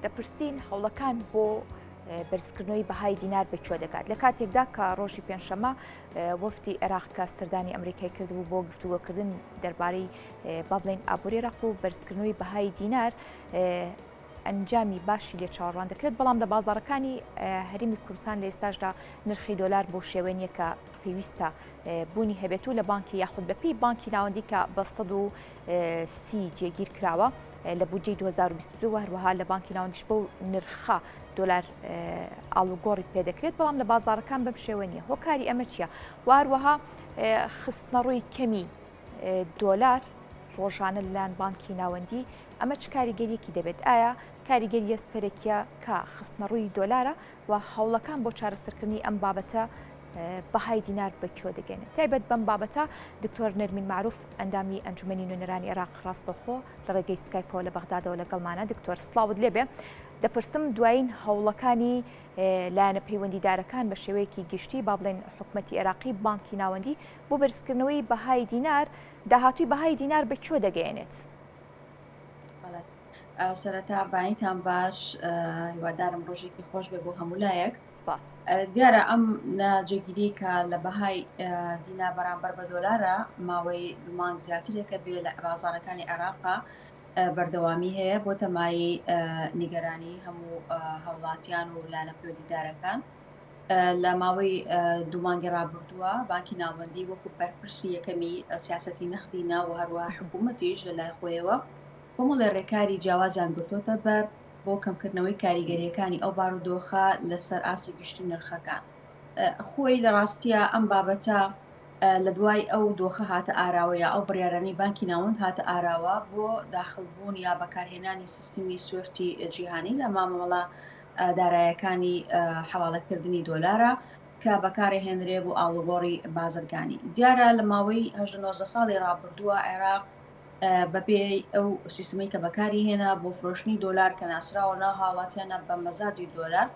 دەپرسین هەوڵەکان بۆ بەرزکردنەوەی بەهای دینار بە کوێ دەگات لە کاتێکدا کە ڕۆژی پێنجشەممە وەفدی عێراق کە سەردانی ئەمریکای کردبوو بۆ گفتوگۆکردن دەربارەی با بڵێین ئابووری عێراق و بەرزکردنەوەی بەهای دینار ئەنجامی باشی لێ چاوەڕوان دەکرێت بەڵام لە بازاڕەکانی هەرێمی کوردستان لە ئێستاشدا نرخی دۆلار بۆ شێوە نییە کە پێویستە بوونی هەبێت و لە بانکی یاخود بەپی بانکی ناوەندی کە بە 130 جێگیر کراوە لە بودجەی 2022 و هەروەها لە بانکی ناوەندیش بەو نرخە دۆلار ئاڵوگۆڕی پێدەکرێت بەڵام لە بازاڕەکان بەم شێوە نییە هۆکاری ئەمە چییە و هەروەها خستنەڕووی کەمی دۆلار ڕۆژانە لەلایەن بانکی ناوەندی ئەمە چ کاریگەریەکی دەبێت ئایا کاریگەریە سەرەکیە کە خستنەڕووی دۆلارە و هەوڵەکان بۆ چارەسەرکردنی ئەم بابەتە بەهای دینار بە کوێ دەگەێنێت تایبەت بەم بابەتە دکتۆر نەرمین معروف ئەندامی ئەنجومەنی نوێنەرانی عێراق ڕاستەوخۆ لە ڕێگەی سکایپەوە لە بەغدادەوە لەگەڵمانە دکتۆر سڵاوت لێبێ دەپرسم دوایین هەوڵەکانی لایەنە پەیوەندیدارەکان بە شێوەیەکی گشتی با بڵێن حکومەتی عێراقی بانکی ناوەندی بۆ بەرزکردنەوەی بەهای دینار داهاتووی بەهای دینار بە کوێ دەگەیەنێت؟ سەرەتا بایتان باش هیوادارم ڕۆژێکی خۆش بێ بۆ هەموو لایەک سپاس. دیارە ئەم ناجێگیری کە لە بەهای دینا بەرامبەر بە دۆلارە ماوەی دوو مانگ زیاترێکە بێ لە بازارەکانی عێراقا بەردەوامی هەیە بۆ تەمایی نیگەرانی هەموو هاوڵاتیان و لایەنە پەیوەندیدارەکان. لە ماوەی دوو مانگی ڕابردووە بانکی ناوەندی وەکو بەرپرسی یەکەمی سیاسەتی نەخدینە و هەروەها حکوومەتیش لە لای خۆیەوە کۆمەڵێ ڕێکاری جیاوازیان گرتۆتە بەر بۆ کەمکردنەوەی کاریگەریەکانی ئەو بارودۆخە لەسەر ئاستی گشتی نرخەکان. خۆی لە ڕاستیە ئەم بابەتە لە دوای ئەو دۆخە هاتە ئاراوە یا ئەو بڕیارانەی بانکی ناوەند هاتە ئاراوە بۆ داخل بوون یا بەکارهێنانی سیستمی سویفتی جیهانی لە مامەڵە دارایەکانی حەواڵەکردنی دۆلارە کە بەکارەهێنرێ بۆ ئاڵوگۆڕی بازرگانی. دیارە لە ماوەی 18 19 ساڵی ڕابردووە عێراق بەپێی ئەو سیستمەی کە بەکاری هێنا بۆ فرۆشتنی دۆلار کە ناسراوە ناو هاوڵاتیانە بە مەزادی دۆلار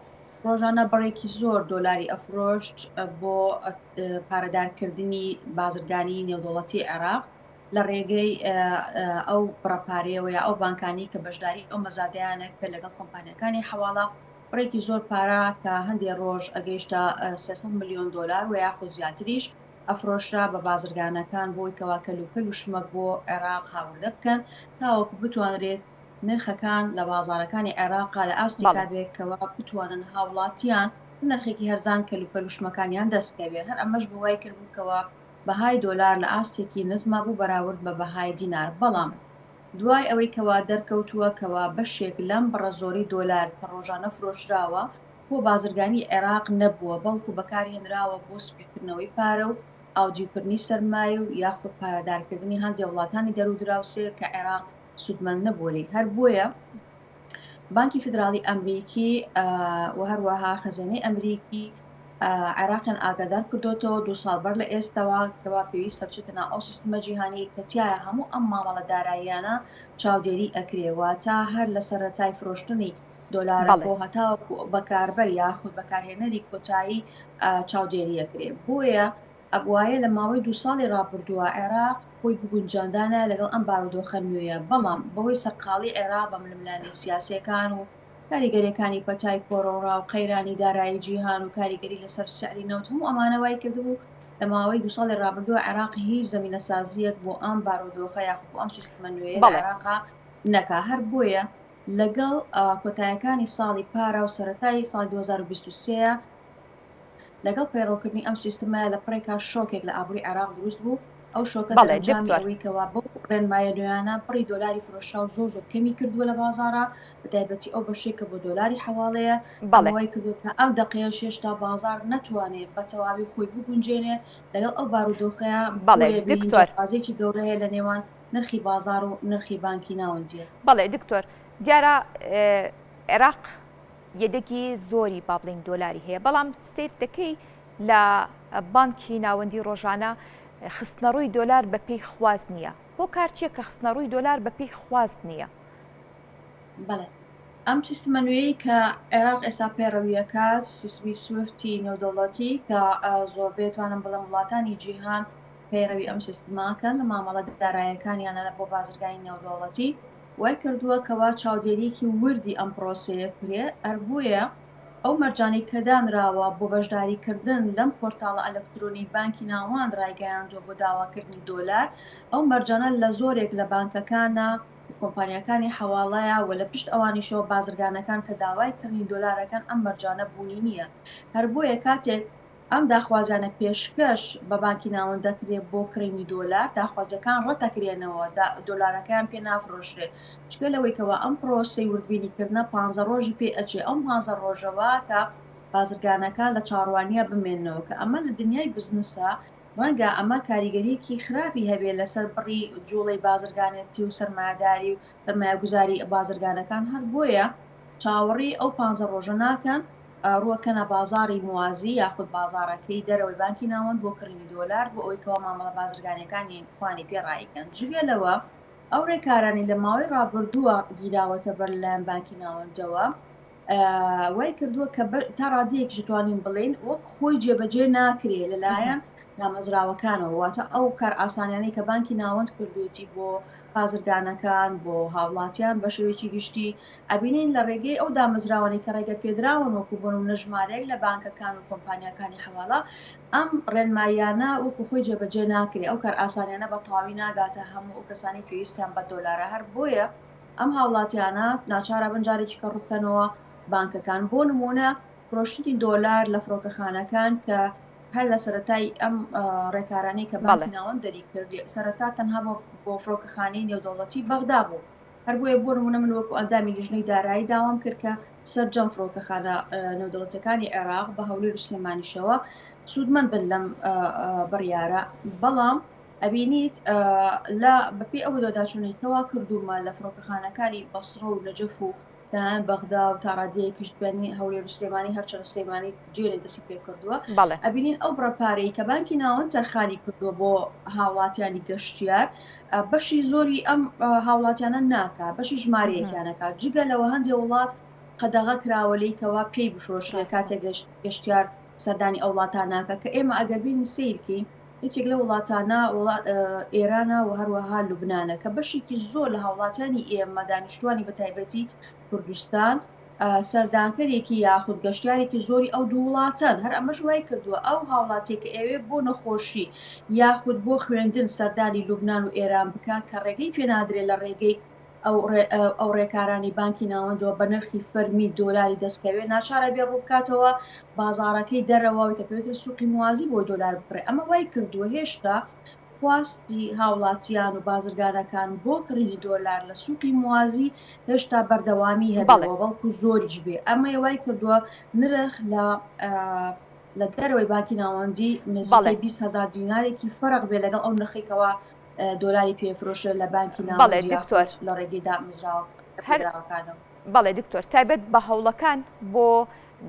ڕۆژانە بڕێکی زۆر دۆلاری ئەفرۆشت بۆ پارەدارکردنی بازرگانی نێودەوڵەتی عێراق لە ڕێگەی ئەو بڕە پارەیەوە یا ئەو بانکانی کە بەشداری ئەو مەزادەیانە کە لەگەڵ کۆمپانیەکانی حەواڵە بڕێکی زۆر پارە کە هەندێ ڕۆژ ئەگەیشتە 300 ملیۆن دۆلار و یاخود زیاتریش ئەفرۆشرا بە بازرگانەکان بۆی کەوا کەلوپەل و شمەک بۆ عێراق هاوردە بکەن تاوەکو بتوانرێت نرخەکان لە بازاڕەکانی عێراقا لە ئاستێکا بەڵێ. بێت کەوا بتوانن هاوڵاتیان بە نرخێکی هەرزان کەلوپەل و شمەکانیان دەست کەوێ هەر ئەمەش بۆ وای کردبوو کەوا بەهای دۆلار لە ئاستێکی نزما بوو بەراورد بە بەهای دینار بەڵام دوای ئەوەی کەوا دەرکەوتووە کەوا بەشێک لەم بڕە زۆرەی دۆلار کە ڕۆژانە فرۆشراوە بۆ بازرگانی عێراق نەبووە بەڵکو بەکارهێنراوە بۆ سپیکردنەوەی پارە و ئاودیوکردنی سەرمایە و یاخود پارەدارکردنی هەندێ وڵاتانی دەرودراوسێ کە عێراق سوودمەند نەبووە لێی هەر بۆیە بانکی فیدراڵی ئەمریکی و هەروەها خەزێنەی ئەمریکی عێراقیان ئاگادار کردوتەوە دو ساڵ بەر لە ئێستەوە کەوا پێویستە بچێتە ناو ئەو سیستمە جیهانی کە تیایە هەموو ئەم مامەڵە داراییانە چاودێری ئەکرێ واتە هەر لە سەرەتای فرۆشتنی بەڵێ. دۆلارەکەوە هەتاوەکو بەکاربەر یاخود بەکارهێنەری کۆتایی چاودێری ئەکرێ بۆیە ئەبوایە لە ماوەی دوو ساڵی ڕابردووە عێراق خۆی بگونجاندانایە لەگەڵ ئەم بارودۆخە نوێیە، بەڵام بەهۆی سەرقاڵی عێراق بە ململانێ سیاسییەکان و کاریگەرییەکانی پەتای کۆرۆنا و قەیرانی دارایی جیهان و کاریگەری لەسەر سعری نەوت هەموو ئەمانە وای کردبوو لە ماوەی دوو ساڵی ڕابردووە عێراق هیچ زەمینەسازییەک بۆ ئەم بارودۆخە یاخود بۆ ئەم سیستمە نوێیە لە بەڵێ. عێراقا نەکا هەر بۆیە لەگەڵ کۆتایەکانی ساڵی پارا و سەرەتای ساڵی 2023 لەگەڵ پەیڕەوکردنی ئەم سیستمە لە پڕێکا شۆکێک لە ئابووری عێراق دروست بوو، ئەو شۆکە بەڵێ دەرەنجامی دکتۆر. ئەوەی کەوا بەو ڕێنمایە نوێیانە بڕی دۆلاری فرۆشراو زۆر زۆر کەمی کردووە لە بازاڕا بە تایبەتی ئەو بەشەی کە بۆ دۆلاری حەواڵەیە، ئەمە بەڵێ. وای کردووە تا ئەم دەقەیەش هێشتا بازاڕ نەتوانێ بە تەواوی خۆی بگونجێنێ لەگەڵ ئەو بارودۆخەیا، بەڵێ بۆیە بینین دکتۆر. جیاوازیەکی گەورە هەیە لە نێوان نرخی بازاڕ و نرخی بانکی ناوەندیە. بەڵێ دکتۆر دیارە عێراق یەدەگی زۆری با بڵێین دۆلاری هەیە بەڵام سەیر دەکەی لە بانکی ناوەندی ڕۆژانە خستنەڕووی دۆلار بە پێی خواست نییە هۆکار چییە کە خستنەڕووی دۆلار بە پێی خواست نییە؟ بەڵێ ئەم سیستمە نوێیەی کە عێراق ئێستا پەیڕەویەکات سیستمی سویفتی نێودەوڵەتی کە زۆربەی توانم بڵێم وڵاتانی جیهان پەیڕەوی ئەم سیستماکەن لە مامەڵە دارایەکانیانە بۆ بازرگانی نێودەوڵەتی. وای کردووە کەوا چاودێریەکی وردی ئەم پرۆسەیە کرێ، هەر بۆیە ئەو مەرجانەی کە دانراوە بۆ بەشداری کردن لەم پۆرتاڵە ئەلکترۆنی بانکی ناوەند ڕایگەیاندووە بۆ داواکردنی دۆلار، ئەو مەرجانە لە زۆرێک لە بانکەکانە و کۆمپانیاکانی حەواڵەیە و لە پشت ئەوانیشەوە بازرگانەکان کە داوای کڕینی دۆلار ئەکەن ئەم مەرجانە بوونی نییە هەر بۆیە کاتێک ئەم داخوازیانە پێشکەش بە بانکی ناوەند دەکرێت بۆ کڕینی دۆلار، داخوازیەکان ڕەتەکرێنەوە، دۆلارەکەیان پێ نافرۆشرێت، جگە لەوەی کەوا ئەم پرۆسەی وردبینی کردنە پانزە ڕۆژی پێ ئەچێ، ئەم پانزە ڕۆژە واکا بازرگانەکان لە چاوەڕوانیا بمێننەوە، کە ئەمە لە دنیای بزنسا ڕەنگە ئەمە کاریگەریەکی خراپی هەبێ لەسەر بڕی جوڵەی بازرگانێتی و سەرمایەداری و سەرمایەگوزاری بازرگانەکان، هەر بۆیە چاوەڕێی ئەو پانزە ڕۆژە ناکەن ڕووەکەنە بازاڕی موازی یاخود بازاڕەکەی دەرەوەی بانکی ناوەند بۆ کڕینی دۆلار بۆ ئەوەی کەوا مامەڵە بازرگانیەکانی خوانی پێ ڕایکەن. جگە لەوە ئەو ڕێکارانەی لە ماوەی ڕابردووە گیراوەتە بەر لەلایەن بانکی ناوەندەوە وای کردووە کە تا ڕادەیەکیش دەتوانین بڵێین وەک خۆی جێبەجێ ناکرێ لەلایەن دامەزراوەکانەوە واتە ئەو کارئاسانیانەی کە بانکی ناوەند کردوێتی بۆ بازرگانەکان بۆ هاوڵاتیان بە شێوەیەکی گشتی ئەبینین لە ڕێگەی ئەو دامەزراوانەی کە ڕێگە پێدراون وەکو بۆ نمونە ژمارەیەک لە بانکەکان و کۆمپانیاکانی حەواڵە ئەم ڕێنماییانە وەکو خۆی جێبەجێ ناکرێ ئەو کارئاسانیانە بە تەواوی ناگاتە هەموو ئەو کەسانەی پێویستیان بە دۆلارە هەر بۆیە ئەم هاوڵاتیانە ناچارەبن جارێکی کە ڕووبکەنەوە بانکەکان بۆ نمونە فرۆشتنی دۆلار لە فڕۆکەخانەکان کە هەر لە سەرەتای ئەم ڕێکارانەی کە بانکی ناوەند دەری کرد سەرەتا تەنها بۆ فڕۆکەخانەی نێودەوڵەتی بەغدا بوو هەر بۆیە بۆ نمونە من وەکو ئەندامی لیژنەی دارایی داوام کرد کە سەرجەم فڕۆکەخانە نێودەوڵەتیەکانی عێراق بە هەولێر و سلێمانیشەوە سوودمەند بن لەم بڕیارە بەڵام ئەبینیت لە بەپێی ئەو بەدواداچوونەی کەوا کردوومە لە فڕۆکەخانەکانی بەسڕە و نەجەف و تەنانەت بەغدا و تا ڕادەیەکیش توانی هەولێر و سلێمانی هەرچەندە سلێمانی دوێنێ دەستی پێ کردووە بەڵێ. ئەبینین ئەو بڕە پارەی کە بانکی ناوەند تەرخانی کردووە بۆ هاوڵاتیانی گەشتیار بەشی زۆری ئەم هاوڵاتیانە ناکا بەشی ژمارەیەکیان ئەکا جگە لەوە هەندێ وڵات قەدەغە کراوە لێی کەوا پێی بفرۆشرێ ڕاستە. کاتێک گەشتیار سەردانی ئەو وڵاتانە ئەکا کە ئێمە ئەگەر بێین سەیرکەین یەکێک لەو وڵاتانە ئێرانە و هەروەها لوبنانە کە بەشێکی زۆر لە هاوڵاتیانی ئێمە دانیشتوانی بە تایبەتی کوردستان سەردانکەرێکی یاخود گەشتیارێکی زۆری ئەو دوو وڵاتەن هەر ئەمەش وای کردووە ئەو هاوڵاتیە کە ئەوێ بۆ نەخۆشی یاخود بۆ خوێندن سەردانی لوبناان و ئێران بکە کە ڕێگەی پێنادرێت لە ڕێگەی ئەو ڕێکارانەی بانکی ناوەندەوە بە نرخی فەرمی دۆلاری دەستکەوێت ناچارە بێ ڕووبکاتەوە بازاڕەکەی دەرەوە کە پێوترێت سوقی موازی بۆ دۆلار بکڕێ ئەمە وای کردووە هێشتا خواستی هاوڵاتیان و بازرگانەکان بۆ کڕینی دۆلار لە سوقی موازی هێشتا بەردەوامی هەبێەوە بەڵکو زۆریش بێ ئەمە وای کردووە نرخ لە لە دەرەوەی بانکی ناوەندی نزیکەی 20 هزار دینارێکی فەرق بێ لەگەڵ ئەو نرخێکەوە دۆلاری پێ فرۆشرێت لە بانکی بەڵێ ناوەندی دکتۆر یاخود لە ڕێگەی دامەزراوە هەر پێدراوەکانەوە. بەڵێ دکتۆر تایبەت بە هەوڵەکان بۆ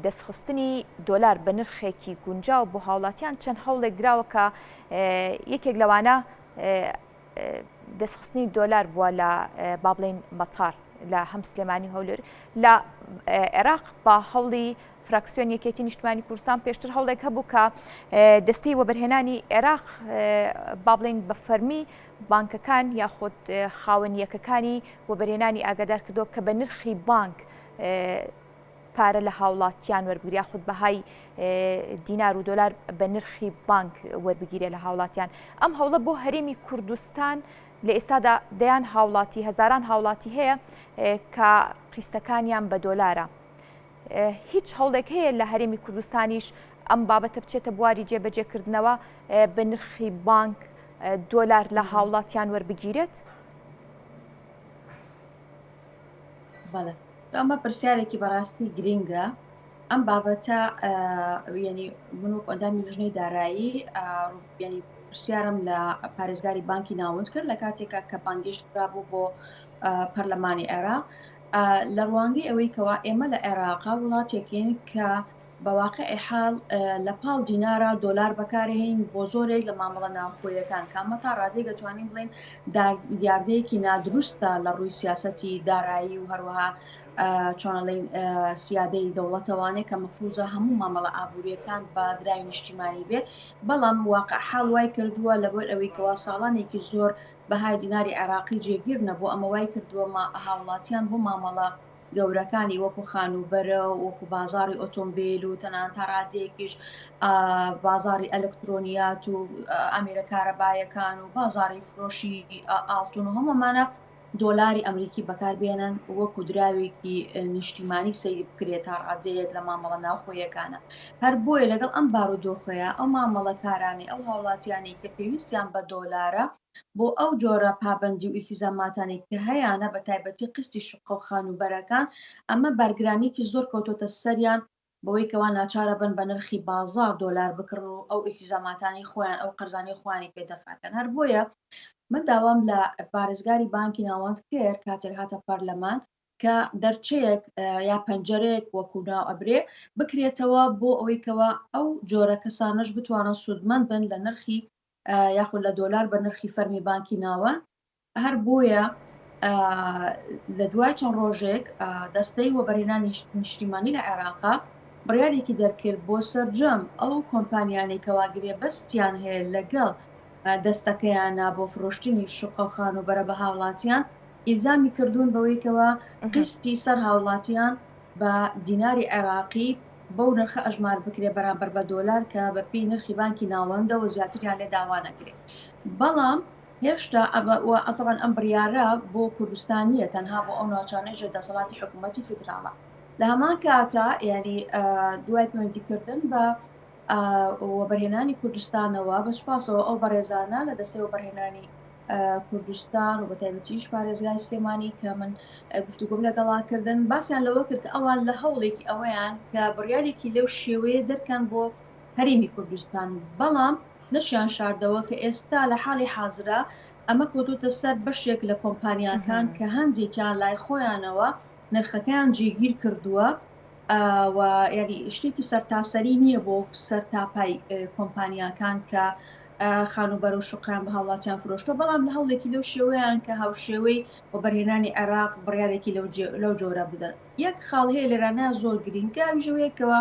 دەستخستنی دۆلار بە نرخێکی گونجاو بۆ هاوڵاتیان چەند هەوڵێک دراوە کە یەکێک لەوانە دەستخستنی دۆلار بووە لە با بڵێین مەتار لە هەم سلێمانی هەولێر لە عێراق بە هەوڵی فراکسیۆن یەکێتی نیشتمانی کوردستان پێشتر هەوڵێک هەبوو کە دەستەی وەبەرهێنانی عێراق با بڵێین بە فەرمی بانکەکان یاخود خاوەن یەکەکانی وەبەرهێنانی ئاگادار کردەوە کە بە نرخی بانک پارە لە هاوڵاتیان وەربگری یاخود بەهای دینار و دۆلار بە نرخی بانک وەربگیرێ لە هاوڵاتیان ئەم هەوڵە بۆ هەرێمی کوردستان لە ئێستادا دەیان هاوڵاتی هەزاران هاوڵاتی هەیە کە قیستەکانیان بە دۆلارە هیچ هەوڵێک هەیە لە هەرێمی کوردستانیش ئەم بابەتە بچێتە بواری جێبەجێکردنەوە بە نرخی بانک دۆلار لە هاوڵاتیان وەربگیرێت؟ بەڵێ ئەمە پرسیارێکی بەڕاستی گرنگە ئەم بابەتە یعنی من وەک ئەندامی لیژنەی دارایی یعنی پرسیارم لە پارێزگاری بانکی ناوەند کرد لە کاتێکا کە بانگێشت کرابوو بۆ پەرلەمانی عێراق لە ڕوانگەی ئەوەی کەوا ئێمە لە عێراقا وڵاتێکین کە بە واقعی حاڵ لە پاڵ دینارا دۆلار بەکارهێنین بۆ زۆرێک لە مامەڵە ناوخۆیەکان کە ئەمە تا ڕادەیەک دەتوانین بڵێین دیاردەیەکی نادروستە لە ڕووی سیاسەتی دارایی و هەروەها. چۆنەڵین سیادەی دەوڵەتەوانێ کە مەفروزە هەموو مامەڵە ئابووریەکان بە دراوی نیشتیمانی بێ بەڵام واقع حاڵ وای کردووە لەبەر ئەوەی کەوا ساڵانێکی زۆر بەهای دیناری عێراقی جێگیر نەبوو ئەمە وای کردووە هاوڵاتیان بۆ مامەڵە گەورەکانی وەکو خانووبەرە و وەکو بازاڕی ئۆتۆمبیل و تەنانەت تا ڕادەیەکیش بازاڕی ئەلکترۆنیات و ئامێرە کارەبایەکان و بازاڕی فرۆشی ئاڵتون و هەموو ئەمانە دۆلاری ئەمریکی بەکاربێنن وەکو دراوێکی نیشتیمانی سەیر بکرێت تا ڕادەیەک لە مامەڵە ناوخۆیەکانە هەر بۆیە لەگەڵ ئەم بارودۆخەیە ئەو مامەڵەکارانەی ئەو هاوڵاتیانەی کە پێویستیان بە دۆلارە بۆ ئەو جۆرە پابەندی و ئیلتیزاماتانەی کە هەیانە بە تایبەتی قیستی شوقە و خانووبەرەکان ئەمە بارگرانیەکی زۆر کەوتۆتە سەریان بەوەی کەوا ناچارە بن بە نرخی بازاڕ دۆلار بکڕن و ئەو ئیلتیزاماتانەی خۆیان ئەو قەرزانەی خۆیانی پێ دەفع کەن هەر بۆیە من داوام لە پارێزگاری بانکی ناوەند کرد کاتێک هاتە پەرلەمان کە دەرچەیەک یا پەنجەرەیەک وەکو ناو ئەبرێ بکرێتەوە بۆ ئەوەی کەوا ئەو جۆرە کەسانەش بتوانن سوودمەند بن لە نرخی یاخود لە دۆلار بە نرخی فەرمی بانکی ناوەند هەر بۆیە لە دوای چەند ڕۆژێک دەستەی وەبەرهێنانی نیشتیمانی لە عێراقا بڕیارێکی دەرکرد بۆ سەرجەم ئەو کۆمپانیانەی کەوا گرێبەستیان هەیە لەگەڵ دەستەکەیانە بۆ فرۆشتنی شوقە و خانووبەرە بە هاوڵاتیان ئیلزامی کردوون بەوەی کەوا قیستی سەر هاوڵاتیان بە دیناری عێراقی بەو نرخە ئەژمار بکرێ بەرامبەر بە دۆلار کە بە پێی نرخی بانکی ناوەندەوە زیاتریان لێ داوا نەکرێ بەڵام هێشتا ئەتەبەن ئەم بڕیارە بۆ کوردستان نییە تەنها بۆ ئەو ناوچانەی ژێر دەسەڵاتی حکوومەتی فیدراڵە لە هەمان کاتا یعنی دوای پەیوەندیکردن بە وەبەرهێنانی کوردستانەوە بە سوپاسەوە ئەو بەڕێزانە لە دەستەی وەبەرهێنانی کوردستان و بەتایبەتیش پارێزگای سلێمانی کە من گفتوگۆم لەگەڵا کردن باسیان لەوە کرد کە ئەوان لە هەوڵێکی ئەوەیان کە بڕیارێکی لەو شێوەیە دەرکەن بۆ هەرێمی کوردستان بەڵام نەشیان شاردەوە کە ئێستا لە حاڵی حازرا ئەمە کەوتۆتە سەر بەشێک لە کۆمپانیاکان کە هەندێکیان لای خۆیانەوە نرخەکەیان جێگیر کردووە و یانی شتێکی سەرتاسەری نییە بۆ سەرتاپای کۆمپانیاکان کە خانووبەرە و شوقەیان بە هاوڵاتیان فرۆشتووە، بەڵام لە هەوڵێکی لەو شێوەیان کە هاوشێوەی وەبەرهێنانی عێراق بڕیارێکی لەو جۆرە بدەن. یەک خاڵ هەیە لێرانە زۆر گرینگە ئەویش ئەوەیە کەوا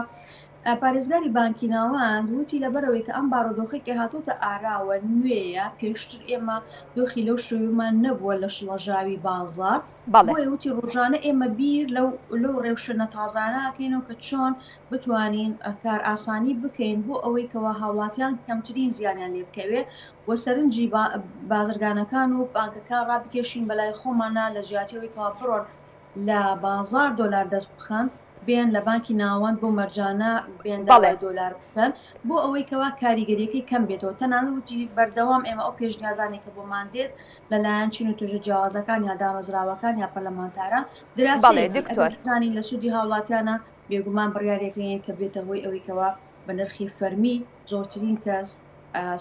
پارێزگاری بانکی ناوەند وتی لەبەرئەوەی کە ئەم بارودۆخەی کە هاتۆتە ئاراوە نوێیە پێشتر ئێمە دۆخی لەو شێوەیەمان نەبووە لە شڵەژاوی بازاڕ بەڵێ. بۆیە وتی ڕۆژانە ئێمە بیر لەو لەو ڕێوشوێنە تازانە ئەکەینەوە کە چۆن بتوانین کارئاسانی بکەین بۆ ئەوەی کەوا هاوڵاتیان کەمترین زیانیان لێ بکەوێ و سەرنجی بازرگانەکان و بانکەکان ڕابکێشین بەلای خۆمانا لە جیاتی ئەوەی کەوا بڕۆن لە بازاڕ دۆلار دەست بخەن بێن لە بانکی ناوەند بۆ مەرجانە بێن بەڵێ. داوای دۆلار بکەن بۆ ئەوەی کەوا کاریگەریەکەی کەم بێتەوە تەنانەت وتی بەردەوام ئێمە ئەو پێشنیازانەی کە بۆمان دێت لەلایەن چین و توێژە جیاوازەکان یا دامەزراوەکان یا پەرلەمانتاران بەڵێ دراسەیەکەین ئەگەر دکتۆر. بزانین لە سوودی هاوڵاتیانە بێگومان بڕیارێک نەیەن کە بێتە هۆی ئەوەی کەوا بە نرخی فەرمی زۆرترین کەس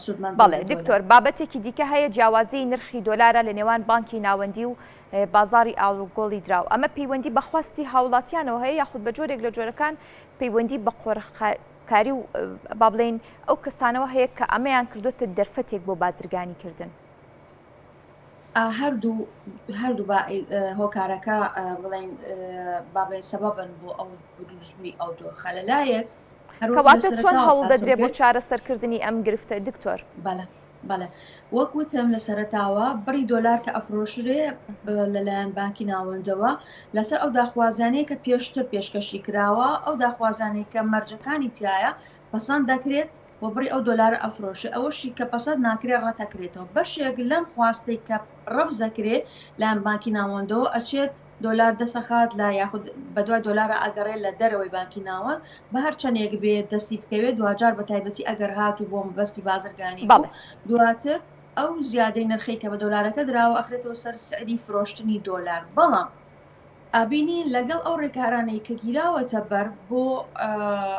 سوودمەند بن بەڵێ لە دۆلار. دکتۆر بابەتێکی دیکە هەیە جیاوازیی نرخی دۆلارە لە نێوان بانکی ناوەندی و بازاڕی ئاڵوگۆڵی دراو ئەمە پەیوەندی بە خواستی هاوڵاتیانەوە هەیە یاخود بە جۆرێک لە جۆرەکان پەیوەندی بە قۆرخکاری و با بڵێین ئەو کەسانەوە هەیە کە ئەمەیان کردوتە دەرفەتێک بۆ بازرگانی کردن؟ هەردوو هەردوو با هۆکارەکە بڵێن با بڵێن سەبەبن بۆ ئەو دروستبوونی ئەو دۆخە لەلایەک هەروەک لە کەواتە چۆن سەرەتاوە هەوڵ باسم دەدرێ بۆ کرد چارەسەرکردنی ئەم گرفتە دکتۆر؟ بەڵێ بەڵێ وەک وتم لە سەرەتاوە بڕی دۆلار کە ئەفرۆشرێ لەلایەن بانکی ناوەندەوە لەسەر ئەو داخوازیانەیە کە پێشتر پێشکەشی کراوە ئەو داخوازانەی کە مەرجەکانی تایە پەسەند دەکرێت و بڕی ئەو دۆلارە ئەفرۆشێ ئەوەشی کە پەسەند ناکرێ ڕەتەکرێتەوە بەشێک لەم خواستەی کە ڕەفزەکرێ لایەن بانکی ناوەندەوە ئەچێت دۆلار دەسەخات لە یاخود بەدوای دۆلارا ئەگەڕێ لە دەرەوەی بانکی ناوەند بە هەر چەندێک بێ دەستی بکەوێت دواجار بە تایبەتی ئەگەر هاتوو بۆ مەبەستی بازرگانی بوو بەڵێ. دواتر ئەو زیادەی نرخەی کە بە دۆلارەکە دراوە ئەخرێتەوە سەر سعری فرۆشتنی دۆلار بەڵام ئەبینین لەگەڵ ئەو ڕێکارانەی کە گیراوەتە بەر بۆ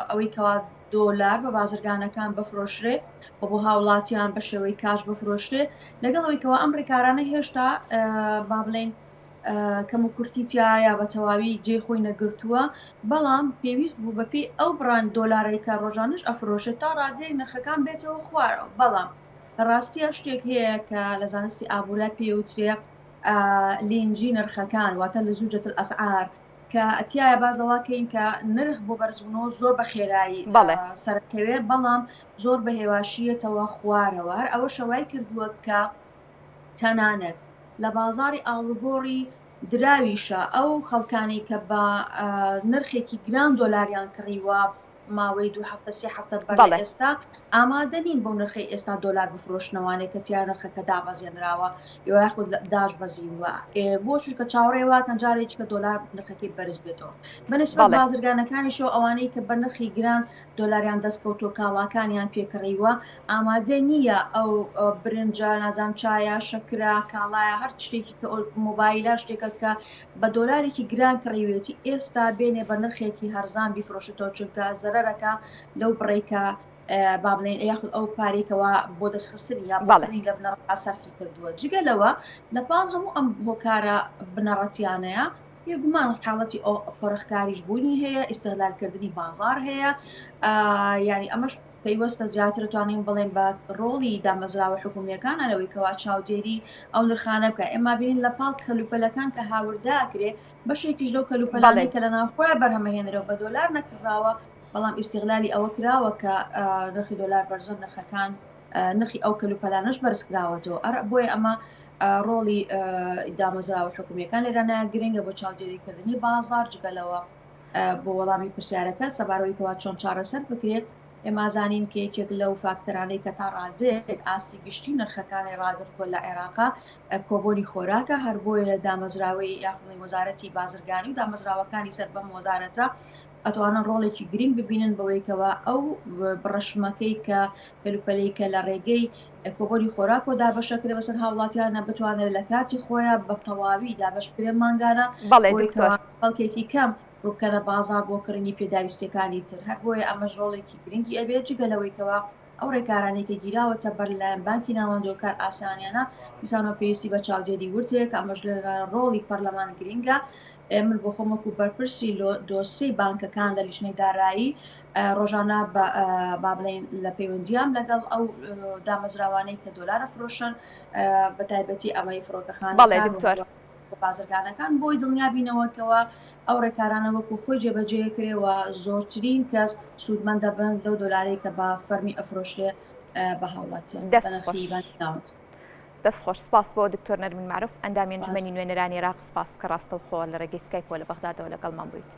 ئەوەی کەوا دۆلار بە بازرگانەکان بفرۆشرێ و بۆ هاوڵاتیان بە شێوەی کاش بفرۆشرێ لەگەڵ ئەوەی کەوا ئەم ڕێکارانە هێشتا با بڵێین کەم و کورتی تیایە بە تەواوی جێی خۆی نەگرتووە بەڵام پێویست بوو بەپێی ئەو بڕان دۆلارەی کە ڕۆژانەش ئەفرۆشێت تا ڕادەیەک نرخەکان بێتەوە خوارەوە بەڵام لە ڕاستیە شتێک هەیە کە لە زانستی ئابوورا پێوترێ لینجی نرخەکان واتە لزوجە الاسعار. کە تیایا باس لەوە کەین کە نرخ بۆ بەرزبوونەوە زۆر بە خێرایی بەڵێ. سەرکەوێ بەڵام زۆر بە هێواشیەتەوە خوارەوە هەر ئەوەشە وای کردووە کە تەنانەت لە بازاڕی ئاڵوگۆڕی دراویشە ئەو خەڵکانەی کە بە نرخێکی گران دۆلاریان کڕیوە ماوەی دوو هەفتە سێ هەفتە بەر لە بەڵێ. ئێستا ئامادە نین بەو نرخەی ئێستا دۆلار بفرۆشنەوانێ کە تیا نرخەکە دابەزێنراوە یاخود داشبەزیوە بۆ چونکە چاوەڕێ واکەن جارێکی کە دۆلار نرخەکەی بەرز بێتەوە بەنسبەت بەڵێ. بازرگانەکانیشەوە ئەوانەی کە بە نرخی گران دۆلاریان دەست کەوتووە کاڵاکانیان پێ کڕیوە ئامادە نییە ئەو برنجە نازام چایە شەکرە کاڵایە هەر شتێکی کە مۆبایلە شتێکە کە بە دۆلارێکی گران کڕیوێتی ئێستا بێنێ بە نرخێکی هەرزان بیفرۆشێتەوە چونکە زەرەرەکە لەو بڕێی کە با بڵێین یاخود ئەو پارەی کەوا بۆ دەستخستنی یا بۆ بەڵێ. کڕینی لە بنەڕەتا سەرفی کردووە جگە لەوە لە پاڵ هەموو ئەم هۆکارە بنەڕەتیانەیە بێگومان حاڵەتی ئەو قۆرخکاریش بوونی هەیە ئیستغلالکردنی بازاڕ هەیە یعنی ئەمەش پەیوەستە زیاتر توانین بڵێن بە ڕۆڵی دامەزراوە حکومیەکانە لەوەی کەوا چاودێری ئەو نرخانە بکە ئێمە بینین لە پاڵ کەلوپەلەکان کە هاورداکرێ بەشێکیش لەو بەڵێ. کەلوپەلانەی کە لە ناوخۆیان بەرهەمەهێنرەوە بە دۆلار نەکڕاوە بەڵام ئیستیغلالی ئەوە کراوە کە نرخی دۆلار بەرزە نرخەکان نرخی ئەو کەلوپەلانەش بەرزکراوەتەوە ئەر بۆیە ئەمە ڕۆڵی دامەزراوە حکومیەکان لێرانە گرنگە بۆ چاودێریکردنی بازار جگە لەوە بۆ وەڵامی پرسیارەکە سەبارەوەی کەوا چۆن چارەسەر بکرێت ئێمە زانین کە یەکێک لەو فاکتەرانەی کە تا ڕادەیەک ئاستی گشتی نرخەکانی ڕاگرتووە لە عێراقا کۆبۆنی خۆراکە هەر بۆیە دامەزراوەی یاخڵی وەزارەتی بازرگانی و دامەزراوەکانی سەر بەم وەزارەتە ئەتوانن ڕۆڵێکی گرنگ ببینن بەوەی کەوا ئەو بڕەشمەکەی کە کەلوپەلەی کە لە ڕێگەی کۆبۆنی خۆراکەوە دابەشەکرێ بەسەر هاوڵاتیانە بتوانێت لە کاتی خۆیان بە تەواوی دابەش بکرێن مانگانە بەڵێ بۆی دکتۆر. کەوا خەڵکێکی کەم ڕووبکەنە بازاڕ بۆ کڕینی پێداویستیەکانی تر هەر بۆیە ئەمەش ڕۆڵێکی گرنگی ئەبێت جگە لەوەی کەوا ئەو ڕێکارانەی کە گیراوەتە بەر لەلایەن بانکی ناوەندەوە کار ئاسانیانە دیسانەوە پێویستی بە چاودێری ورد هەیە کە ئەمەش لە ڕۆڵی پەرلەمان گرنگە من بۆ خۆم وەکو بەرپرسی دۆسیەی بانکەکان لە لیژنەی دارایی ڕۆژانە با بڵێین لە پەیوەندیام لەگەڵ ئەو دامەزراوانەی کە دۆلارە فرۆشن بە تایبەتی ئەمەی بەڵێ فڕۆکەخانەکان دکتۆر. بازرگانەکان بۆی دڵنیا بینەوە کەوا ئەو ڕێکارانە وەکو خۆی جێبەجێ کرێ و زۆرترین کەس سوودمەند دەبن لەو دۆلارەی کە بە فەرمی ئەفرۆشرێ بە هاوڵاتیان بە دەست نرخی خۆش. بانکی ناوەند. دەست خۆش سپاس بۆ دکتۆر نەرمین مەعروف ئەندامی سپاس. ئەنجومەنی نوێنەرانی عێراق سپاس کە ڕاستەوخۆ لە ڕێگەی سکایپەوە لە بەغدادەوە لەگەڵمان بوویت.